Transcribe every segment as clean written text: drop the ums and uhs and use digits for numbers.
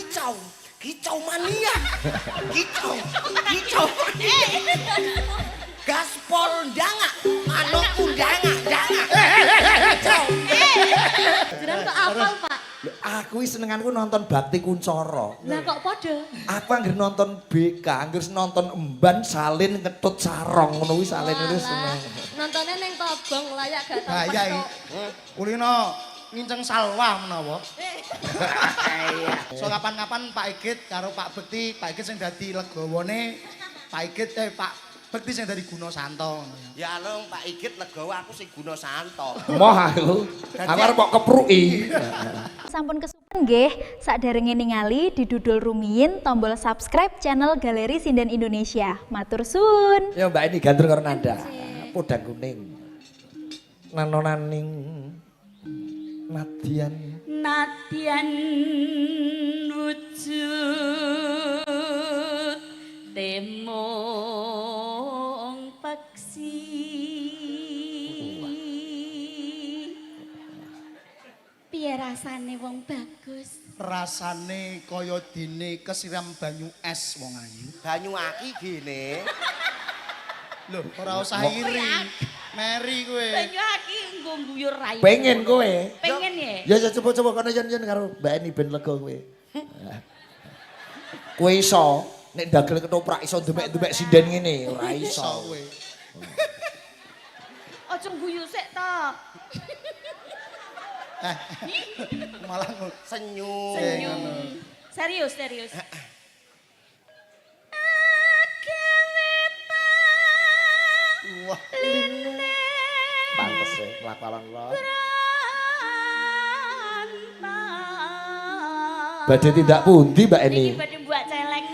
Kicau, kicau mania. Kicau, kicau mania. Gaspol ndangak, manukku ndangak, ndangak. Kicau. Jenengan kok apal, Pak? Lho, aku iki senenganku nonton Bakti Kuncara. Lah kok padha? Aku anggere nonton BK, anggere nonton emban salin ngetut sarong ngono kuwi salin itu seneng. Nontonnya neng tobong layak gak tau Bahaya iki. Kulino nginceng salwa menawa. So kapan-kapan Pak Igit karo Pak Bekti, Pak Igit sing dadi legawane, Pak Igit Pak Bekti sing dadi Guna Santo. Ya lho Pak Igit legawa aku sing Guna Santo. Moh aku. Aku arep kok kepruki. Sampun kesupen nggih, saderenge ningali didudul rumiyin tombol subscribe channel Galeri Sinden Indonesia. Matur suwun. Ya Mbak ini gandrung karo Nanda. Podang kuning. Nanonaning nadyan Nadyan wujud temung peksi. Piye rasane wong bagus? Rasane kaya dene kesiram banyu es wong ayu. Banyu aki gene. Lho, ora usah iri. Meri kowe. Banyu aki nggo guyur rai. Pengen kowe. Pengen ya? Ya ya coba-coba kono yen yen karo Mbak Eni ben lega kowe. Kowe iso nek ndagel ketoprak iso demek-demek sinden ngene, ora Iso iso. kowe. Aja guyu sik to. Malah Senyum. Senyum. Serius, serius. Wah, Pantes e mlaku lor. Badhe tindak pundi Mbak Eni? Niki badhe buat celeng.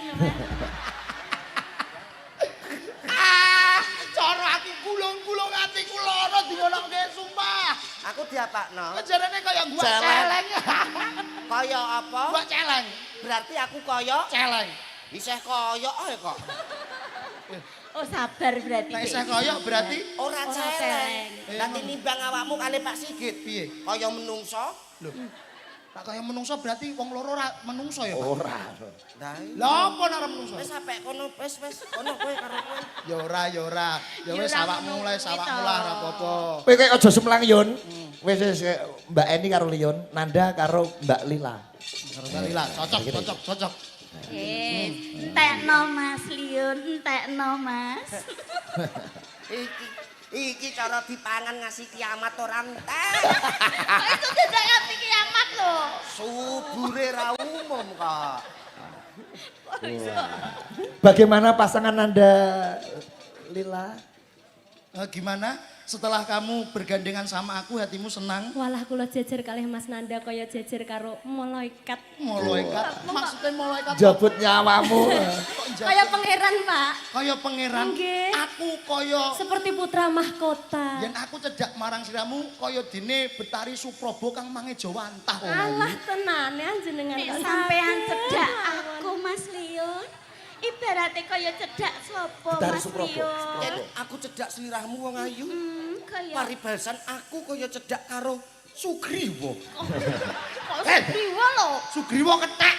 Ah, cara aku gulung-gulung atiku lara dingonokke sumpah. Aku diapakno? Jarene kaya gua Celeng. celeng. Kaya apa? Gua celeng. Berarti aku kaya Celeng. Isih kaya ae kok. Oh sabar berarti. Nek isih kaya berarti Ora Ora celeng. celeng. Lah tinimbang awakmu kali Pak Sigit. piye? Kaya menungso. Lho. Tak kaya menungso berarti wong loro ora menungso ya, Pak? Ora. Lah iya. Lah apa nek ora menungso? Wis sampe kono wis wis kono kowe karo kowe. Ya ora, ya ora. Ya Ya wis ora awakmu ngono mulai kuwi awakmu to. lah ora apa-apa. Kowe kowe aja semlang Yun. Wis wis Mbak Eni karo Lion, Nanda karo Mbak Lila. Karo Mbak Lila, cocok, cocok, cocok. Entekno Mas Liun, entekno Mas. Iki iki cara dipangan ngasih kiamat ora entek. Kok itu dadak nganti kiamat lho. Subure ra umum kok. Bagaimana pasangan Nanda Lila? Gimana setelah kamu bergandengan sama aku hatimu senang? Walah kula jejer kalih Mas Nanda kaya jejer karo malaikat. Malaikat. Maksudnya malaikat Jabut nyawamu. kok njabut? Kaya pangeran, Pak. Kaya pangeran. Nggih. Aku kaya Seperti putra mahkota. yen aku cedak marang siramu kaya dene Betari Suprobo kang mangejawantah wong ayu. Alah tenane jenengan Nek kok sampean saged cedak mawon. aku Mas Liun, ibarate kaya cedak sapa Betari Mas Suprobo. Liun? Yen aku cedak sliramu wong ayu. Kaya Paribasan aku kaya cedak karo Sugriwa. kok Sugriwa lho. Sugriwa kethek.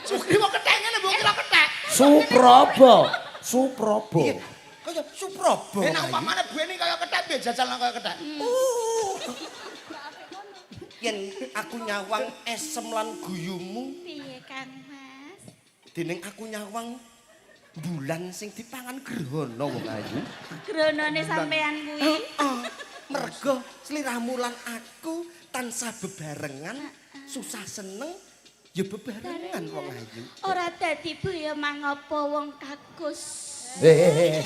Sugriwa kethek ngene mbok kira kethek. Suprobo. Suprobo. Iya, kaya Suprobo. Nek umpamane buene kaya kethek piye jajal nang kaya kethek. Yen aku nyawang esem lan guyumu, Piye Kang Mas? dening aku nyawang bulan sing dipangan grahana wong ayu. Gronone sampean kuwi. Heeh. Mergo sliramu lan aku tansah bebarengan, susah seneng ya bebarengan wong ayu. Ora dadi boyo mangapa wong kakus. Eh.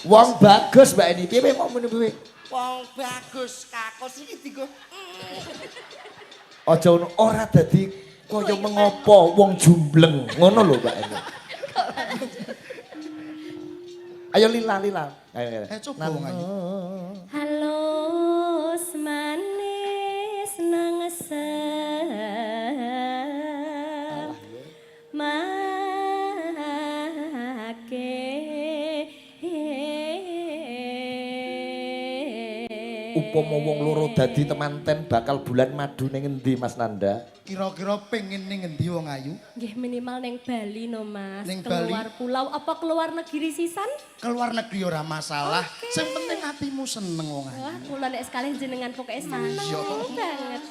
Wong bagus Mbak Eni. Piye piye mau muni piye? Wong bagus kakus iki dienggo Aja ngono ora dadi kaya mengopo wong jumbleng. Ngono lho Mbak Eni. Ayo Lila Lila. Ayo, ayo. Coba wong ayu. Halus manis nangesem make. Upama wong loro dadi temanten bakal bulan madu ning endi Mas Nanda? Kira-kira pengen ning ngendi, wong ayu? Nggih, minimal ning Bali no, Mas. Ning Keluar pulau apa keluar negeri sisan? Keluar negeri ora masalah. Sing penting hatimu seneng, wong ayu. Wah, kula nek sekali jenengan pokoke seneng banget.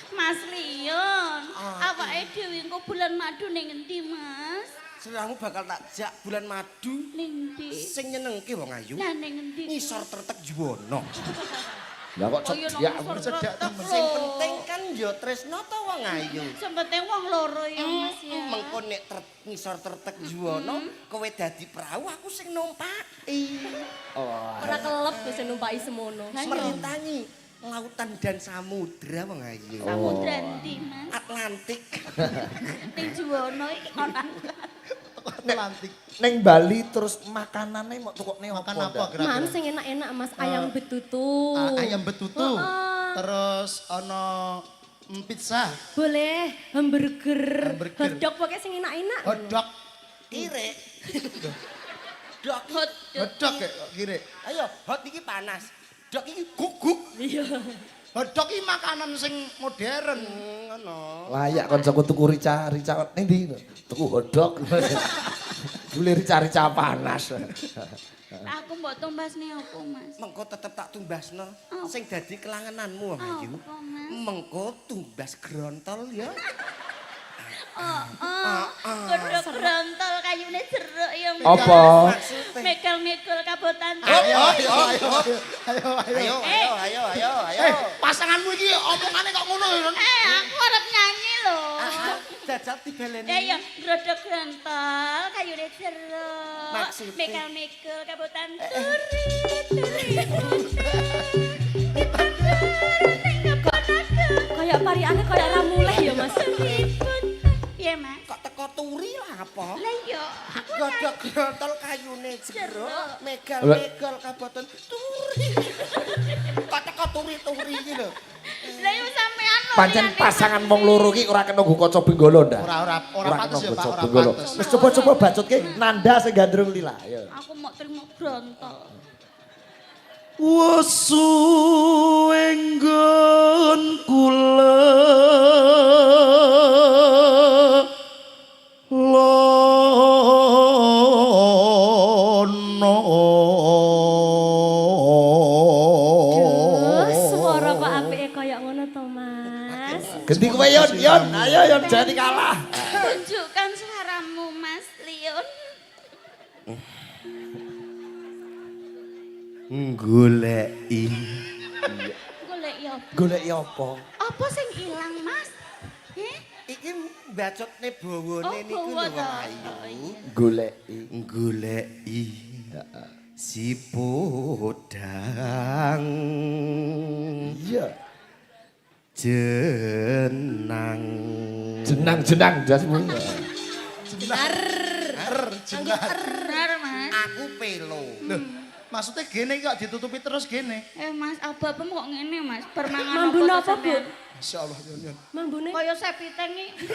Mas Leon, awake dhewe engko bulan madu ning endi, Mas? Seliramu bakal tak jak bulan madu Ning ndi? Sing nyenengke, wong ayu. Lah, ning endi? Ngisor tretek juwono. Lah kok Oh, iya, cedhak. nang ngisor Cedhak tretek temen. Sing lho. penting kan ya tresno to, wong ayu. Sing penting wong loro ya, Mas, ya. Mengko nek ngisor tretek juwono, kowe dadi perahu, aku sing numpaki. Ora kelep wis numpaki semono. Merintangi lautan dan samudra, wong ayu. Samudra endi, Mas? Atlantik. Ning Juwono iki ana. Atlantik. Ning Bali terus makanane mau tukokne Makan apa? apa Ndak? kira-kira? Mam sing enak-enak, Mas, ayam betutu. Ah, ayam betutu. Heeh. Terus ana pizza, Boleh, hamburger, Hamburger. Hotdog, pokoknya sing enak-enak. Hotdog, Kire. Dok. Hot. Hotdog ya kok kire. Ayo, hot iki panas. Dok iki guguk. Iya. Hotdog iki makanan sing modern. Ngono. Layak kancaku tuku rica, rica ning ndi? Tuku hotdog. Beli rica-rica panas. Aku mbok tumbasne opo, Mas? Mengko tetep tak tumbasno Apa? Sing dadi kelangenanmu, wong ayu. Apa, Mas? Mengko tumbas grontol ya. Oh, oh. Godhog grontol kayune jeruk ya, Mas. Apa? Maksudnya. Mekel-mekel kabotan. Ayo, ayo, ayo, ayo, ayo. Ayo, ayo, ayo, ayo, ayo. Eh, pasanganmu iki omongane kok ngono ya? Ron? Eh, aku arep nyanyi lho. Ah, jajal dibaleni. Ya ya, grodok grontol kayune jeruk. Maksudnya? Mekel-mekel kabotan turi turi. Kayak pariane kayak ramuleh ya, Mas. Piye, Mas? Kok teko turi lah apa? Lah iya, aku Godhog grontol kayune jeruk, Jeruk. megal-megal kaboten turi. Kok teko turi-turi iki lho. Lah iya sampean lho. Pancen liyane. pasangan wong loro ki ora kena nggo kaca benggala ndak? Ora, ora, ora pantes ya, kena Pak, nggo ora benggala. pantes. Wis coba-coba bacutke Nanda sing gandrung lila. Ayo. Aku mau terima grontol. Wesu enggon kula lono. Duh, suara kok apike kaya ngono to, Mas. Ganti kowe Yon, Yon. Ayo Yon, jangan kalah. Tunjukkan suaramu, Mas Leon. Goleki. Golek ya apa? Goleki apa? Apa sing ilang, Mas? Heh? Iki bacotne bawane Oh, niku bawa lho, to. wong ayu. Oh, iya. Goleki. Goleki si podang Iya. jenang. Jenang-jenang jasmu. Jenar, jenar. Benar, Mas. Aku pelo. Loh, maksudnya gini kok ditutupi terus gini. Eh, Mas, apa-apa kok ngene, Mas? Permangan Mambune to apa, Bu? sampean? Masya Allah, Yon, Yon. Mambune Kaya sepiteng iki.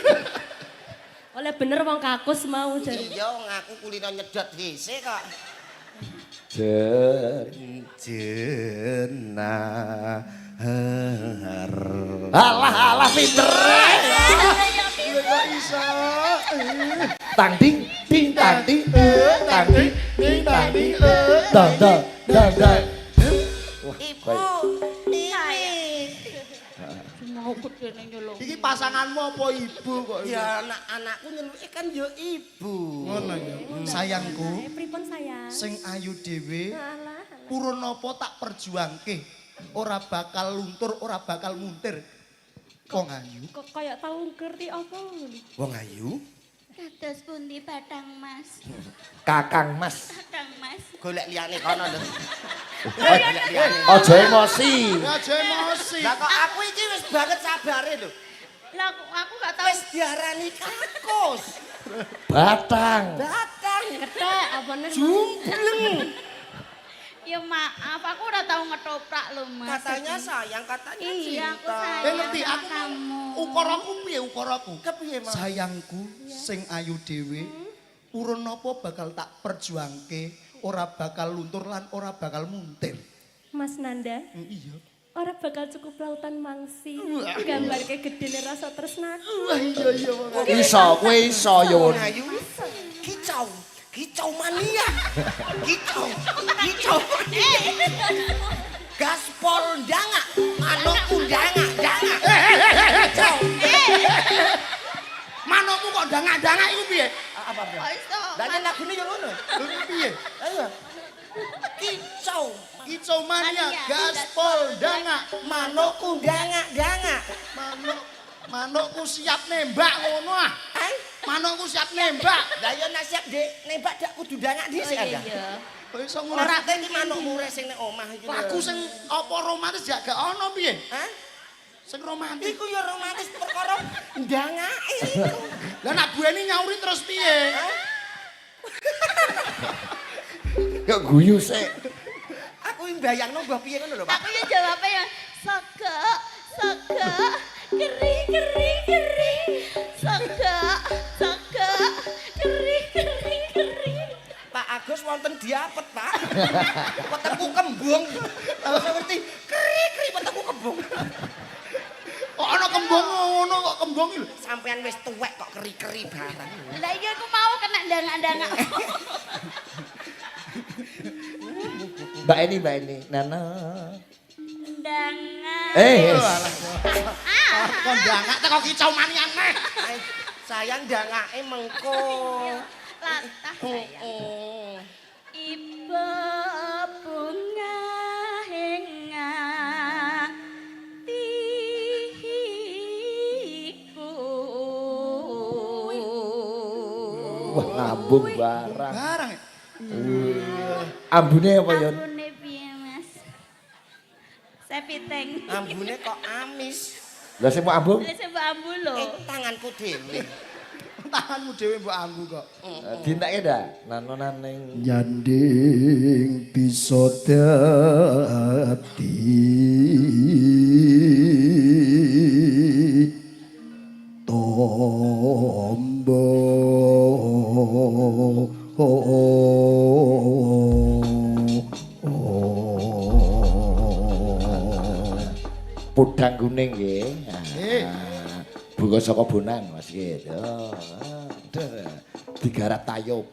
oleh bener wong kakus mau jare. Iya, wong aku kulino nyedot WC kok. Jen. Jenar. Alah alah pinter. Kok iso? Tang ding ding tang ding tang ding ding tang ding dang dang dang dang. Wah, Ibu, baik. ini. Mau gedene nyeluk. Iki pasanganmu apa ibu kok? Ya anak-anakku nyeluke kan ya ibu. Ngono ya. Sayangku, Eh, pripun sayang? sing ayu dhewe Alah, alah. purun apa tak perjuangke. Ora bakal luntur, ora bakal muntir. Wong ayu. Kok kaya tau ngerti apa ngono? Wong ayu, Kados pundi Batang Mas? Kakang Mas. Batang Mas. Golek liyane kono lho. Golek liyane. Aja emosi. Aja emosi. Lah kok aku iki wis banget sabare lho. Lah aku gak tau. Wis diarani kakus. Batang. Batang. Ketek apa nih? Jumbleng. Ya maaf, aku ora tau ngetoprak lho, Mas. Katanya sayang, katanya Iya, aku cinta. sayang. Eh ngerti sama aku kamu. Ukaraku piye ukaraku? Kepiye, Mas? Sayangku sing ayu dhewe purun apa bakal tak perjuangke, ora bakal luntur lan ora bakal muntir. Mas Nanda, Iya. Ora bakal cukup lautan mangsi. Gambarke gedene rasa tresnaku. Wah iya iya wong ayu. Iso, kowe iso Yun. Wong ayu. Kicau, kicau mania. Kicau, kicau mania. Gaspol ndangak, manukku ndangak, ndangak. Kicau. Manukmu kok ndangak-ndangak iku piye? Apa apa? Kok iso? Lah nek lagune yo ngono. Lho iku piye? Ayo. Kicau, Kicau mania Mania, gaspol ndangak manukku ndangak, ndangak. manuk manukku siap nembak ngono ah. Ai, Manukku siap nembak. lah yo nek siap Dik, nembak dak kudu ndangak Oh dhisik iya ada. iya. Kok iso ngono? Ora te iki manukmu rek sing nek omah iki. lho. Lagu sing apa romantis ya gak ono piye? Hah? Sing romantis. Iku ya romantis perkara ndangake iku. Lah nak bueni nyauri terus piye? Hah? Kok guyu sik. Aku mbayangno mbah piye ngono lho, Pak. Aku ya jawabnya ya sege, sege, keri keri keri, sege, sege, keri keri keri. Pak Agus wonten diapet, Pak. Wetengku kembung. Aku ngerti keri-keri wetengku kembung. Kok ana kembung ngono kok kembung iki lho. Sampean wis tuwek kok keri-keri barang. Lah iya aku mau kena ndangak-ndangak. Mbak Eni, Mbak Eni. Nana. Ndangak. Eh, yes. Kok ndangak teko kicau mania neh. Ai, sayang ndangake mengko. Latah sayang. Heeh. Ibu bunga ing atiku. Wah, ngambung barang. Barang. ya? Ambune apa Yun? Ambune piye, Mas? Sepiteng. Ambune kok amis. Lah sing mau ambung? Lah sing mbok ambu lho. Eh, tanganku dhewe. Tanganmu dhewe mbok ambu kok. Dintake dah. Nano naning. Nyanding bisa dadi tombo. Podang kuning nggih. Nggih. Buka saka Bonang Mas Git. Oh, aduh. Digarap tayub.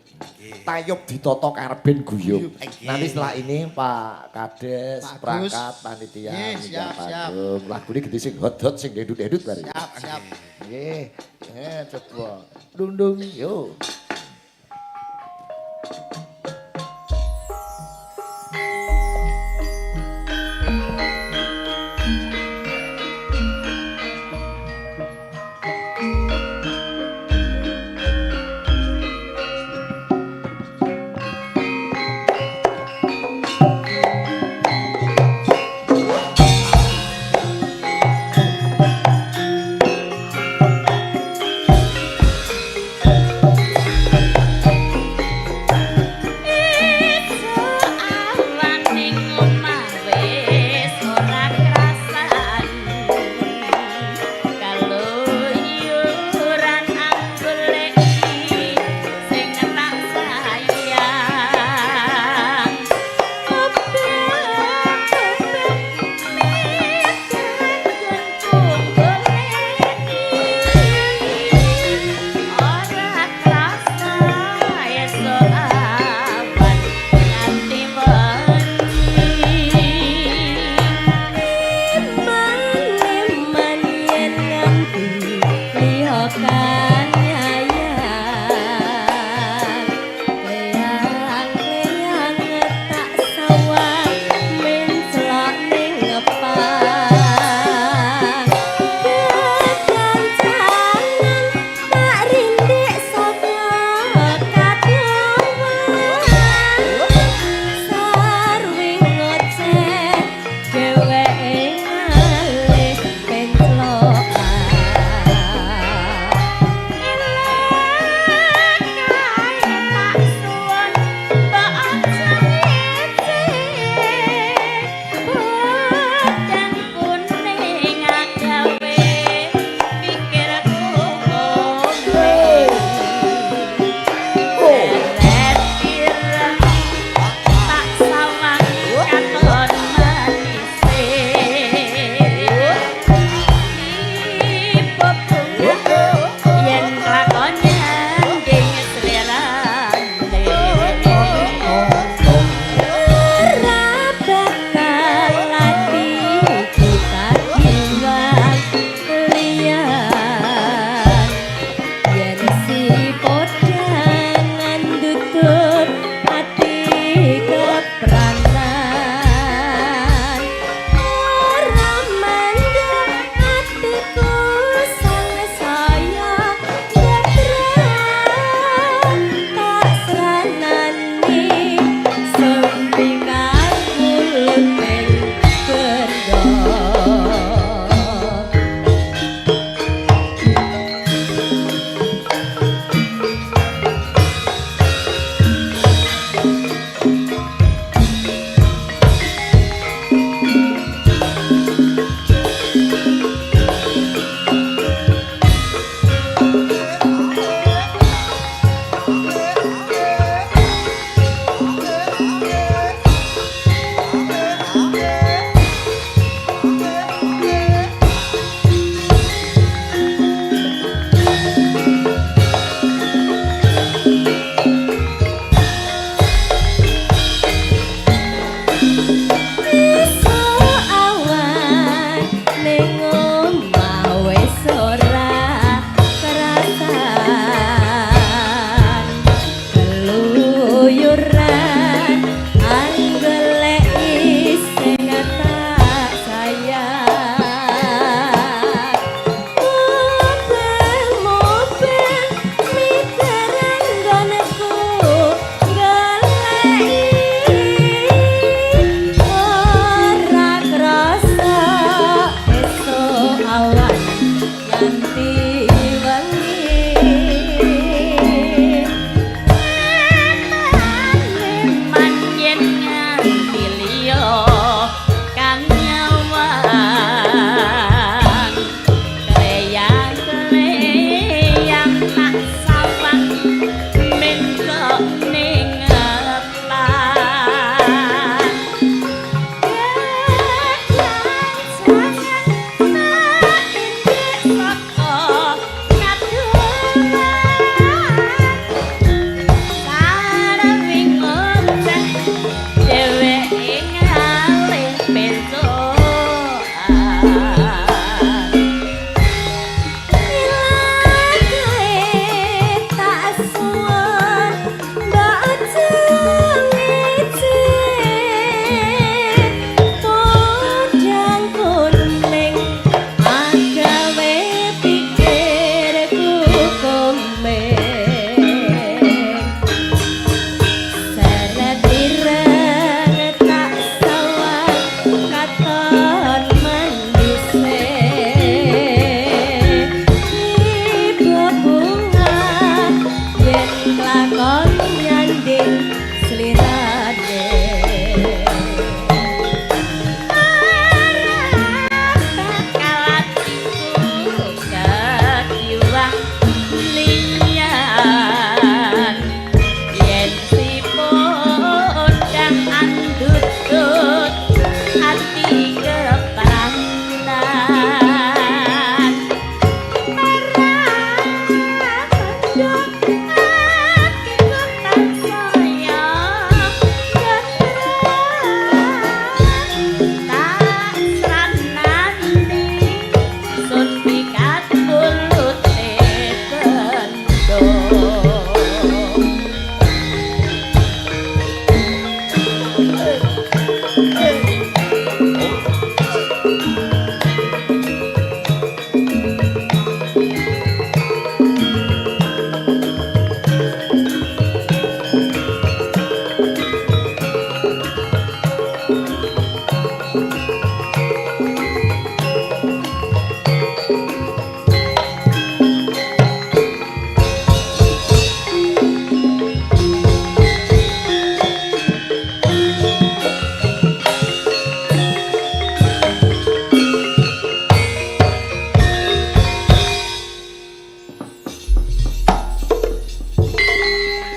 Tayub ditata karben guyub. Nggih. Nanti setelah ini Pak Kades, Pak Agus. perangkat panitia Nggih, minggah siap, siap. panggung. Lagune gede sing hot-hot sing dendut-dendut bareng. Siap, siap. Nggih. Coba. Dundung yo. Thank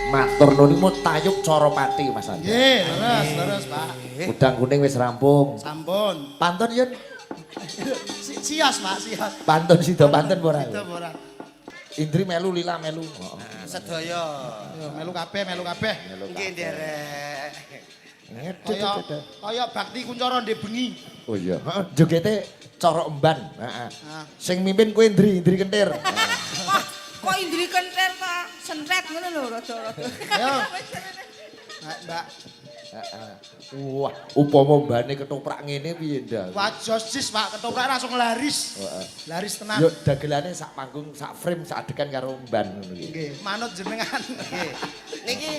Matur nuwun mu tayub cara pati Mas Anda. Nggih, leres, leres, Pak. Udang kuning wis rampung. Sampun. Pantun yen Sios, Pak, sios. pantun sida pantun apa ora? Sida apa ora? Indri melu lila melu. Heeh. Sedaya. Yo, melu kabeh, melu kabeh. Nggih, nderek. Kaya kaya Bakti Kuncara ndek bengi. Oh iya, heeh, jogete cara emban, heeh. Ah. Sing mimpin kowe Indri, Indri Kentir. Wah, kok Indri kentir ta? Sentret ngono lho rada-rada. Ayo. Mbak, Mbak. Heeh. Wah, upama mbane ketoprak ngene piye ndak? Wah, jos sis, Pak, ketoprak langsung laris. Heeh. Laris tenan. Yo dagelane sak panggung, sak frame, sak adegan karo emban ngono iki. Nggih, manut jenengan. Nggih. Niki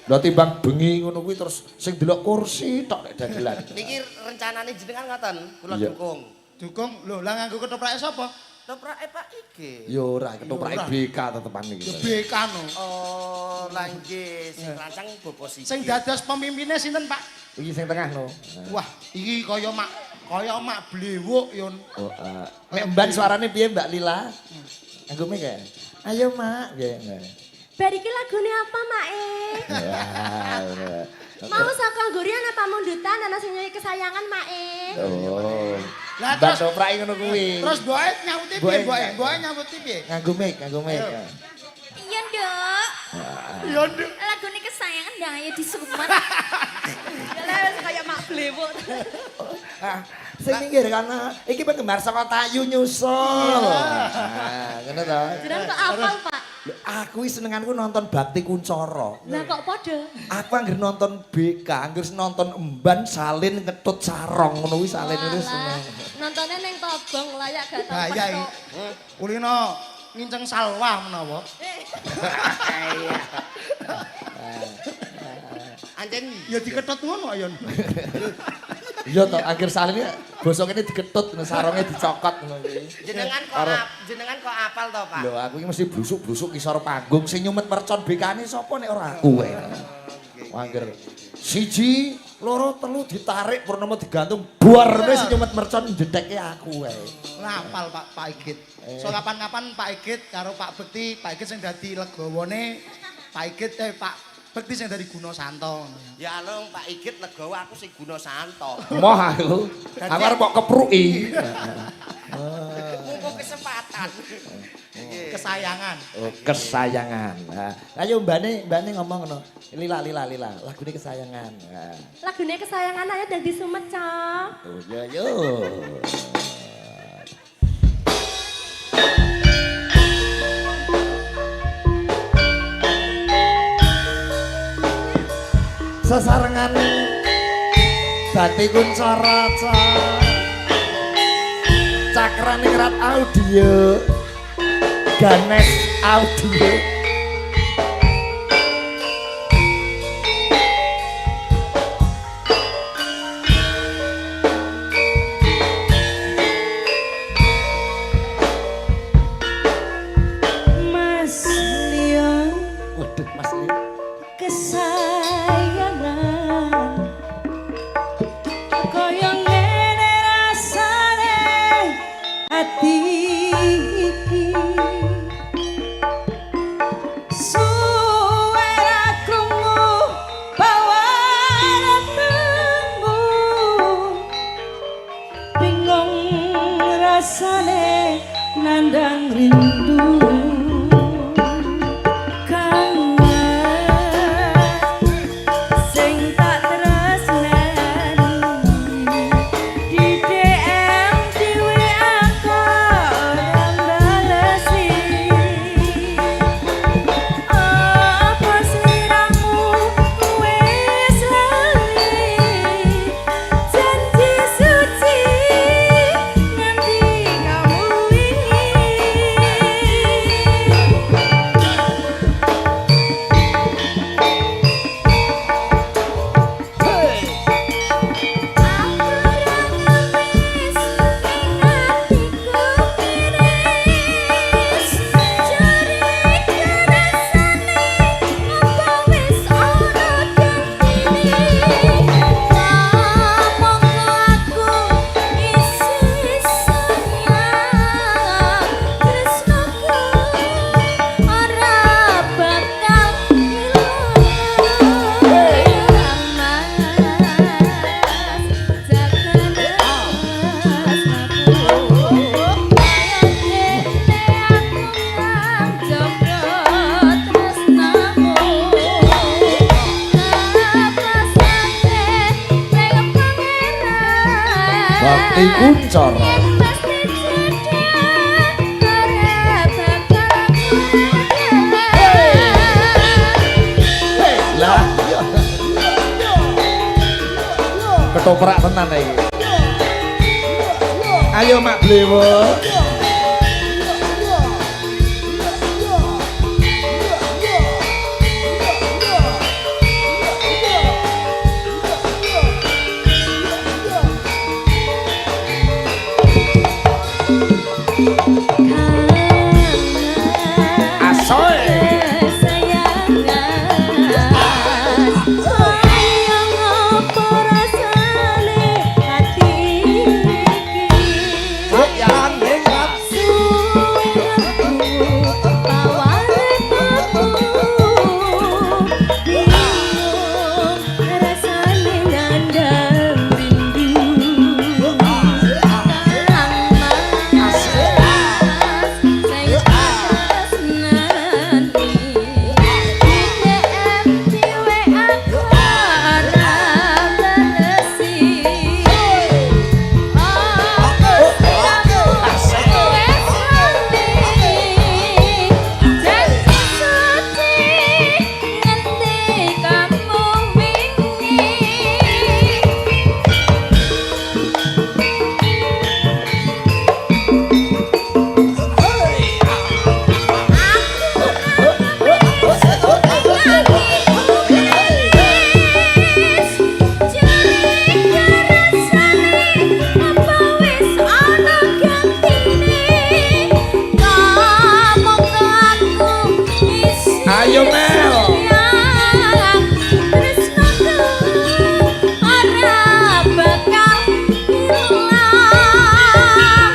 Lah timbang bengi ngono kuwi terus sing delok kursi tok nek dagelan. niki rencanane jenengan ngoten, kula Iya. dukung. Dukung, lho, lah nganggo ketoprake sapa? Toprake Pak Ige. Yo ora ketoprake Yo ora. BK tetepan iki. Ya BK no. Oh, lah nggih, sing rancang Bapak Sigit. Sing dados pemimpinnya sinten, Pak? Iki sing tengah no. Wah, iki kaya mak blewuk yon. Oh, nek emban suarane piye Mbak Lila? Nganggo mic ya? Ayo Mak, piye? Bar iki lagune apa, Mae? Ya. Mau saka Gurian apa mundutan ana sing nyanyi kesayangan, Mae? Oh. Lah, Mbak terus- toprake ngono kuwi. Terus mboke nyauti piye Mboke- mboke? Mboke nyauti piye? Nganggo mic, nganggo mic. Ayo. Iya, Nduk. Iya, Nduk. Lagune kesayangan ndang ayo disumet. Lah wis kaya mak blewuk. Ah, sing minggir kana iki penggemar saka Tayu nyusul. Ah, ngono to. Jenengan kok apal, Pak? Lho, aku iki senenganku nonton Bakti Kuncara. Lah kok padha? Aku anggere nonton BK, anggere nonton emban salin ngetut sarong ngono kuwi salin itu seneng. Nontonnya neng Tobong layak gak tau Bahaya iki. petuk. Kulino nginceng salwah menawa. Anjen Ya diketut ngono yon. Iya to, anggere salin basa kene diketut saronge dicokot ngono kuwi. jenengan kok jenengan kok apal to, Pak? Lho aku iki mesti blusuk-blusuk kisor panggung sing nyumet mercon BK-ne sapa nek ora aku wae. Angger siji, loro, telu ditarik purnomo digantung buar wis nyumet mercon njedhekke aku wae. Lah apal Pak Pak Igit. So kapan-kapan Pak Igit karo Pak Bekti, Pak Igit sing dadi legawane, Pak Igit Pak Bekti sing dadi Guna Santo. Ya alung Pak Igit legawa aku sing guna santo. Moh aku. Aku arep kok kepruki. Mumpung kesempatan. Nggih. Kesayangan. Oh, kesayangan. Nah, ayo mbane, mbane ngomong ngono. Lila lila lila, lagune kesayangan. Nah. Lagune kesayangan ayo dadi sumet, Cok. Oh iya yo. Sesarengan Bati Kuncara Cakraningrat Audio Ganes Audio. Mas Leon Waduh Mas Lin. kesayangan kaya ngene rasane ati iki Bakti Kuncara. Yen pasti jodoh ora bakal kurang. Lah iya. Ketoprak tenan iki. Ayo Mak Blewo. Asoy. Kesayangan kaya ngopo rasane ati iki. Ayo Mel. Ora bakal ilang.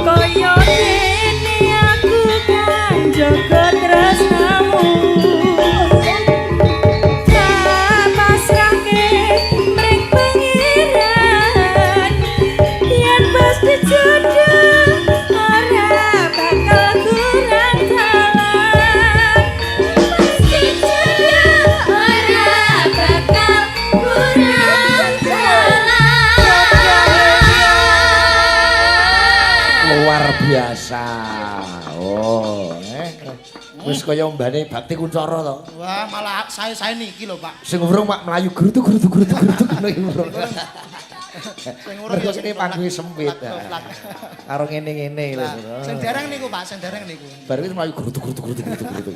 Kaya dene aku kang jaga tresnamu. Tak pasrahke mring pangeran. Yen pasti jodoh ora bakal kurang dalan. Pasti jodoh ora bakal kurang dalan. Luar biasa. Oh, Wis kaya mbane Bakti Kuncara to. Wah, malah saya-saya niki lho, Pak. Sing urung mak mlayu grutuk grutuk grutuk grutuk ngono iki urung. Sing urung Mergo ya sing kene panggunge sempit. Plak-plak. Karo ngene-ngene lho. Sing dereng niku, Pak, sing dereng niku. Baru itu mlayu grutuk grutuk grutuk grutuk grutuk.